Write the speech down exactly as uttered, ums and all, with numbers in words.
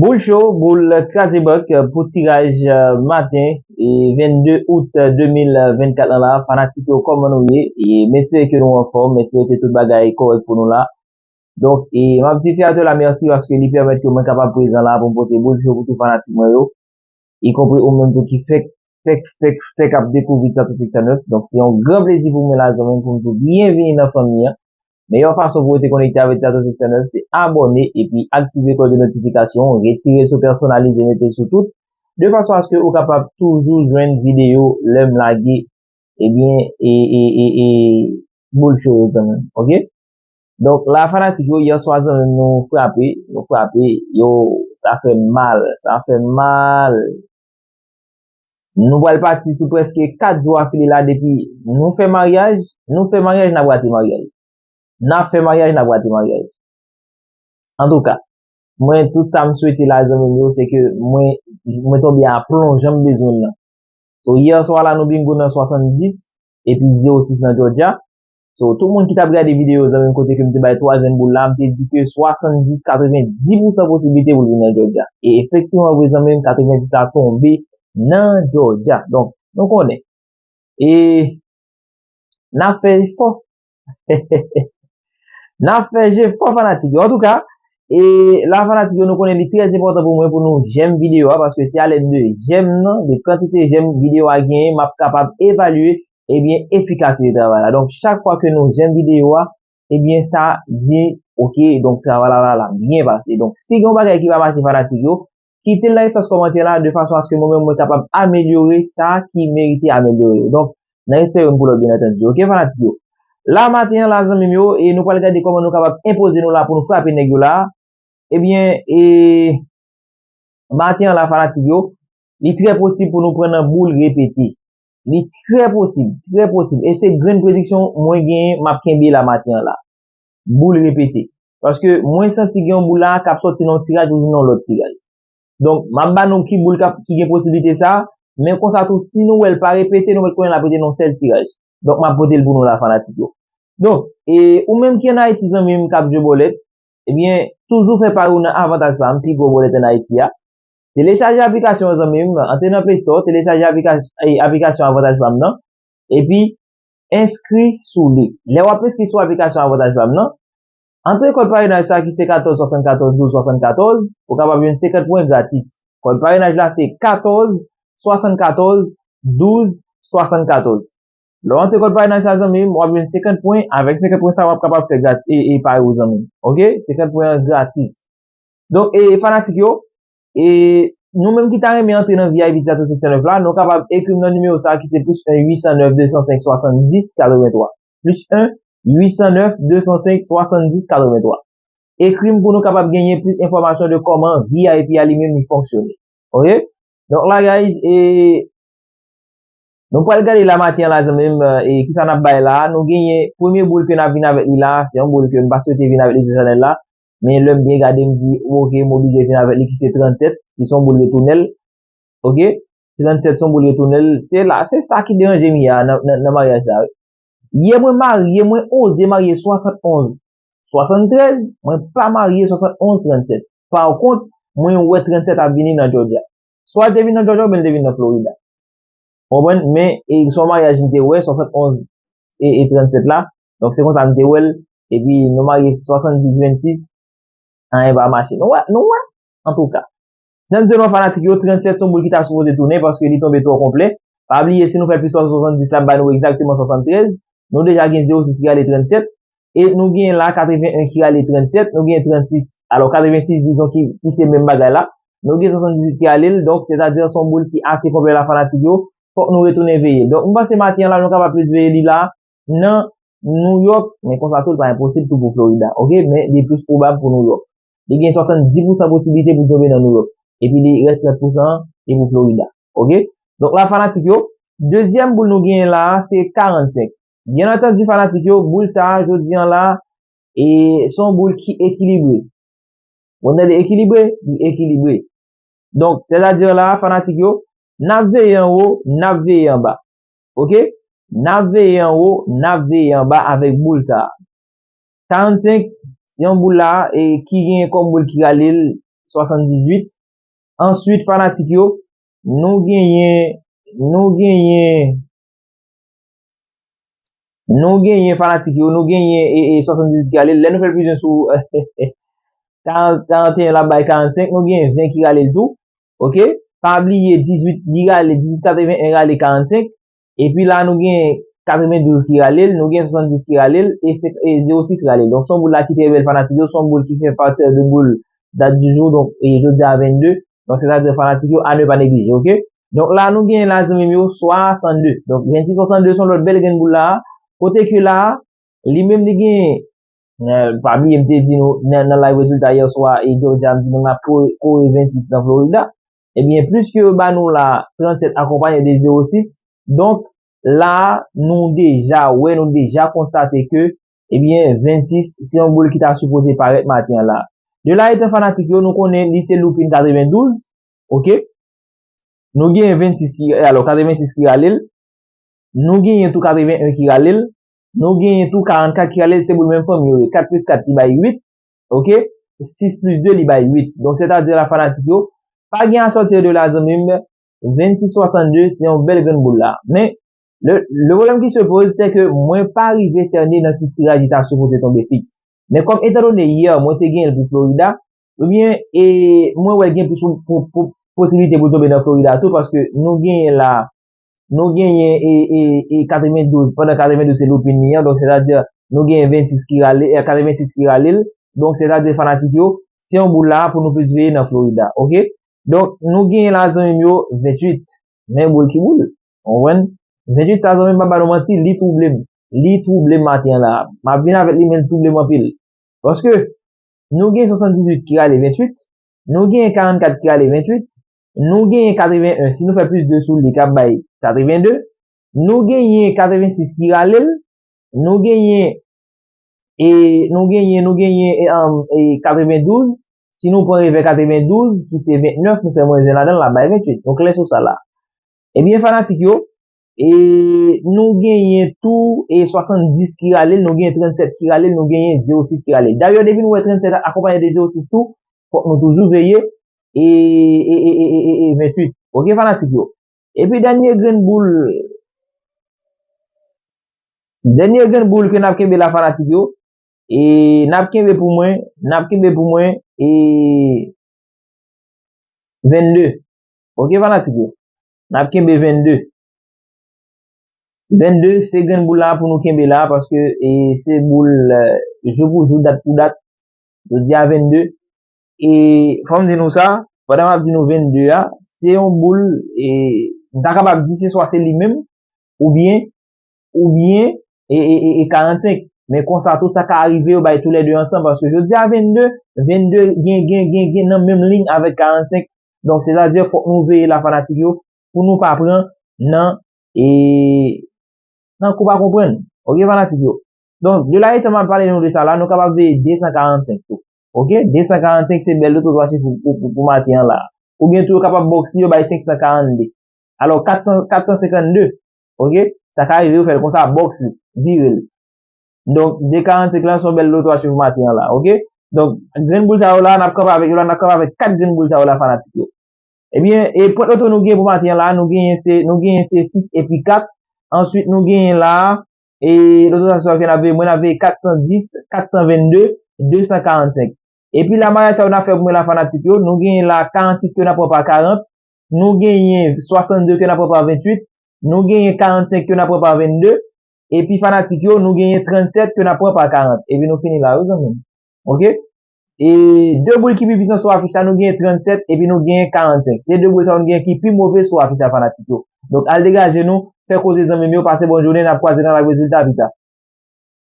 Boul cho, boul kraze bank pou tiraj maten e vennde out de mil vennkat lan la. Fanatik yo, kòman nou ye? E m espere ke nou anfòm, m espere ke tout bagay kòrèk pou nou la. Donk, e m ap di Créateur la mèsi paske li pèmèt ke mwen kapab prezan la pou m pote boul cho pou tout fanatik mwen yo, ikonpri ou menm tou ki fèk, fèk, fèk, fèk ap dekouvri Tato Six Cent Neuf. Donk, se yon gran plezi pou mwen la, zanmi m, pou m di w byenvini nan fanmi an. Meyè fason pou w rete konekte avèk Tato Six Cent Neuf, se abòne epi aktive klòch de notifikasyon, retire l sou pèsonalize, mete l sou tout, de fason aske ou kapab toujou jwenn videyo lè m lage, ebyen, e, e, e, e, boul cho yo, zanmi m, oke? Donk, la, fanatik yo, yè swa, zanmi m, nou frape, nou frape, yo, sa fè mal, sa fè mal. Nou pral pati sou prèske kat jou afile la depi nou fè maryaj, nou fè maryaj, n ap rate maryaj. N ap fè maryaj, n ap rate maryaj. Antouka, mwen, tout sa m swete la, zanmi m yo, se ke mwen, mwen tonbe a plon jan m bezwen l lan. So, yè swa la, nou bingo nan swasanndis, epi zewo sis nan Georgia. So, tout moun ki t ap gade videyo, zanmi m, kote ke m te bay twa grenn boul la, m te di ke swasanndis, katrevenndis pousan posiblite pou l vin nan Georgia. E efektivman vre, zanmi m, katrevenndis la tonbe nan Georgia. Donk, nou konnen. E n ap fè efò. N ap fè jefò, fanatik yo. Antouka, e la, fanatik yo, nou konnen li trè enpòtan pou mwen pou nou jèm videyo a, paske se alèd de jèm nan, de kantite jèm videyo a genyen, m ap kapab evalye, ebyen, efikasite travay la. Donk, chak fwa ke nou jèm videyo a, ebyen, sa di, oke, donk, travay la, la, la byen pase. Donk, si gen yon bagay ki pa mache, fanatik yo, kite l nan espas kòmantè la, de fason aske mwen menm mwen kapab amelyore sa ki merite amelyore. Donk, nan respè youn pou lòt, byen antandi. Oke, fanatik yo? La, maten an la, zanmi m yo, e nou pral gade kòman nou kapab enpoze nou la pou nou frape nèg yo la. Ebyen, e maten an la, fanatik yo, li trè posib pou nou pran nan boul repete. Li trè posib, trè posib. E se grenn prediksyon mwen genyen, m ap kenbe la maten an la. Boul repete. Paske mwen santi gen yon boul la k ap sòti nan yon tiraj pou vin nan yon lòt tiraj. Donk, m ap ba nou ki boul k ap, ki gen posiblite sa, men konsa tou, si nou wè l pa repete, nou mèt konnen l ap rete nan yon sèl tiraj. Donk, m ap pote l pou nou la, fanatik yo. Donk, e ou menm ki ann Ayiti, zanmi m, k ap jwe bòlèt, ebyen, toujou fè pari w nan Avantaj Pam, pi gwo bòlèt ann Ayiti a. Telechaje aplikasyon an, zanmi m, antre nan Play Store, telechaje aplika-, e, aplikasyon Avantaj Pam nan, epi enskri sou li. Lè w ap enskri sou aplikasyon Avantaj Pam nan, antre kòd parenaj sa ki se katòz swasannkatòz douz swasannkatòz, ou kapab jwenn senkant pwen gratis. Kòd parenaj la se katòz swasannkatòz douz swasannkatòz. Lè w antre kòd parenaj sa, zanmi m, w ap jwenn senkant pwen. Avèk senkant pwen sa, w ap kapab fè grat-, e, e pari w, zanmi m. Oke? Senkant pwen an gratis. Donk, e, fanatik yo, e, nou menm ki ta renmen antre nan V I P Tato Six Cent Neuf la, nou kapab ekri m nan nimewo sa ki se plis en uit san nèf de san senk swasanndis katrevenntwa. Plis en uit san nèf de san senk swasanndis katrevenntwa. Ekri m pou nou kapab genyen plis enfòmasyon de kòman V I P a li menm li fonksyone. Oke? Donk la, guys, e, nou pral gade la maten an la, zanmi m, e, kisa n ap bay la. Nou genyen premye boul ke n ap vin avèk li la, se yon boul ke m pa swete vin avèk li sou chanèl la. Men lè m byen gade, m di, oke, m oblije vin avèk li, ki se trannsèt, ki se yon boul retounèl. Oke? Trannsèt se yon boul retounèl. Se la, se sa ki deranje m yè a nan, nan, nan maryaj sa, wi. Yè mwen marye, mwen oze marye swasannonz swasanntrèz, mwen pa marye swasannonz trannsèt. Pa kont, mwen wè trannsèt ap vini nan Georgia. Swa l te vin nan Georgia oubyen l te vin nan Florida. Konprann? Men, e, se yon maryaj m te wè, swasannonz e, e trannsèt la. Donk, se konsa m te wè l. Epi, nou marye swasanndis vennsis, anyen pa mache. Nou wè, nou wè? Antouka. Jan m di nou, fanatik yo, trannsèt se yon boul ki ta sipoze tounen paske li tonbe twò konplè. Pa bliye, si nou fè plis swasanndis la, ap ba nou egzakteman swasanntrèz. Nou deja gen zewo sis ki rale trannsèt. E nou gen la katreven en ki rale trannsèt. Nou gen trannsis, alò, katrevensis, dizon, ki, ki se menm bagay la. Nou gen swasanndizuit ki rale l. Donk, sètadi, se yon boul ki ase konplè la, fanatik yo. Fòk nou retounen veye l. Donk, m panse maten an la, nou kapab plis veye li la nan New York, men konsa tou, li pa enposib tou pou Florida, oke? Men li plis pwobab pou New York. Li gen swasanndis pousan posiblite pou tonbe nan New York. Epi li rès trant pousan an, li pou Florida, oke? Donk la, fanatik yo, dezyèm boul nou genyen la a, se karannsenk. Byen antandi, fanatik yo, boul sa a, jodi an la, e se yon boul ki ekilibre. Ou tande ekilibre? Li ekilibre. Donk, sètadi la, fanatik yo, n ap veye anwo, n ap veye anba. Oke? N ap veye anwo, n ap veye anba avèk boul sa a. Karannsenk, se yon boul la, e ki genyen kòm boul ki rale l, swasanndizuit. Answit, fanatik yo, nou genyen, nou genyen, nou genyen fanatik yo, nou genyen e, e, swasanndizuit ki rale l. Lè nou fè l plizyè sou karanteyen l ap bay karannsenk, nou genyen ven ki rale l tou. Oke? Pa bliye dizuit li rale, dizuit katreven en rale karannsenk. Epi la, nou gen katrevendouz ki rale l, nou gen swasanndis ki rale l, e, e zewo sis rale l. Donk, se yon boul la ki trè bèl fanatik yo, se yon boul ki fè pati de boul dat di jou, donk, e jodi a vennde. Donk, sètadi fanatik yo, a ne pa neglije, oke? Donk, la, nou gen la, zanmi m yo, swasannde. Donk, vennsis swasannde, se yon lòt bèl grenn boul la, kote ke la, li menm, li gen, e, pa bliye, m te di nou, nan, nan live rezilta yè swa, e Georgia, m di nou, m ap kore, kore vennsis nan Florida. Ebyen, pliske yo ba nou la trannsèt akonpaye de zewo sis, donk, la, nou deja wè, nou deja konstate ke, ebyen, vennsis, se yon boul ki ta sipoze parèt maten an la. De la etan fanatik yo, nou konnen li se loupin katrevendouz, oke? Nou gen vennsis ki, alò, katrevensis ki rale l, nou genyen tou katreven en ki rale l, nou genyen tou karannkat ki rale l, se boul menm fanmi yo ye. Kat plis kat li bay uit, oke? Sis plis de li bay uit. Donk, sètadi la fanatik yo, pa gen asòti de la zanmi m, vennsis swasannde, se yon bèl grenn boul la. Men, le, le pwoblèm ki se poze, se ke mwen pa rive sène nan ki tiraj li ta sipoze tonbe fiks. Men kòm etandone yè, mwen te gen l pou Florida, ebyen, e mwen wè gen plis pou, pou, pou, posiblite pou l tonbe nan Florida tou, paske nou genyen la, nou genyen e, e, e katrevendouz, pandan katrevendouz se loupin li an, donk sètadi nou genyen vennsis ki rale, e katrevensis ki rale l, donk sètadi fanatik yo, se yon boul la pou nou plis veye nan Florida, oke? Donk, nou genyen la zanmi m yo, venntuit, men boul ki boul, w konprann? Venntuit sa zanmi m, m pa ba nou manti, li twouble m, li twouble m maten an la, m ap vin avèk li, men l twouble m anpil, paske nou gen swasanndizuit ki rale venntuit, nou gen karannkat ki rale venntuit, nou gen katreven en, si nou fè plis de sou li, k ap bay katrevende, nou genyen katrevensis ki rale l, nou genyen, e, nou genyen, nou genyen, e, um, e, katrevendouz, si nou pran revè katrevendouz, ki se vennèf, nou fè mwens en ladan l, l ap bay venntuit. Nou klè sou sa la. Ebyen, fanatik yo, e nou genyen tou, e swasanndis ki rale l, nou genyen trannsèt ki rale l, nou genyen zewo sis ki rale l. Dayè, depi nou wè trannsèt akonpaye de zewo sis tou, fòk nou toujou veye, e, e, e venntuit. Oke, fanatik yo. Epi dènye grenn boul, dènye grenn boul ke n ap kenbe la, fanatik yo, e n ap kenbe pou mwen, n ap kenbe pou mwen, e vennde. Oke, fanatik yo. N ap kenbe vennde. Vennde, se grenn boul la pou nou kenbe la, paske, e, se boul, e, jou pou jou, dat pou dat. Jodi a vennde. E fò m di nou sa, pandan m ap di nou vennde a, se yon boul, e, m ta kapab di se swa se li menm, oubyen, oubyen, e, e, e, e karannsenk. Men konsa tou, sa ka rive yo bay toulède ansanm, paske jodi a vennde, vennde gen, gen, gen, gen nan menm liy avèk karannsenk. Donk, sètadi, fòk nou veye la, fanatik yo, pou nou pa pran nan, e, nan kou pa konprann. Oke, fanatik yo? Donk, de la etan m ap pale nou de sa la, nou kapab veye de san karannsenk tou. Oke? De san karannsenk se bèl loto twa chif pou, pou, pou, pou maten an la. Oubyen tou, yo kapab bòks li, yo bay senk san karannde. Alò, kat san, kat san senkannde. Oke? Sa ka rive, yo fè l konsa, bòks li, vire l. Donk, de karannsenk lan, se yon bèl loto twa chif pou maten an la. Oke? Donk, grenn boul sa yo la, n ap kanpe avèk yo la, n ap kanpe avèk kat grenn boul sa yo la, fanatik yo. Ebyen, e pwent loto nou gen pou maten an la, nou genyen se, nou genyen se sis epi kat. Answit, nou genyen la, e loto sa, sa ke n ap veye, mwen n ap veye kat san dis, kat san vennde, de san karannsenk. Epi la, maryaj sa yo n ap fè pou mwen la, fanatik yo, nou genyen la karannsis ke n ap pran pa karant, nou genyen swasannde ke n ap pran pa venntuit, nou genyen karannsenk ke n ap pran pa vennde, epi fanatik yo, nou genyen trannsèt ke n ap pran pa karant. Epi nou fini la, wi, zanmi m. Oke? E de boul ki pi pwisan sou afich la, nou genyen trannsèt epi nou genyen karannsenk. Se de boul sa yo nou genyen ki pi move sou afich la, fanatik yo. Donk, al degaje nou, fè koze zanmi m yo, pase bòn jounen, n ap kwaze nan live rezilta pita.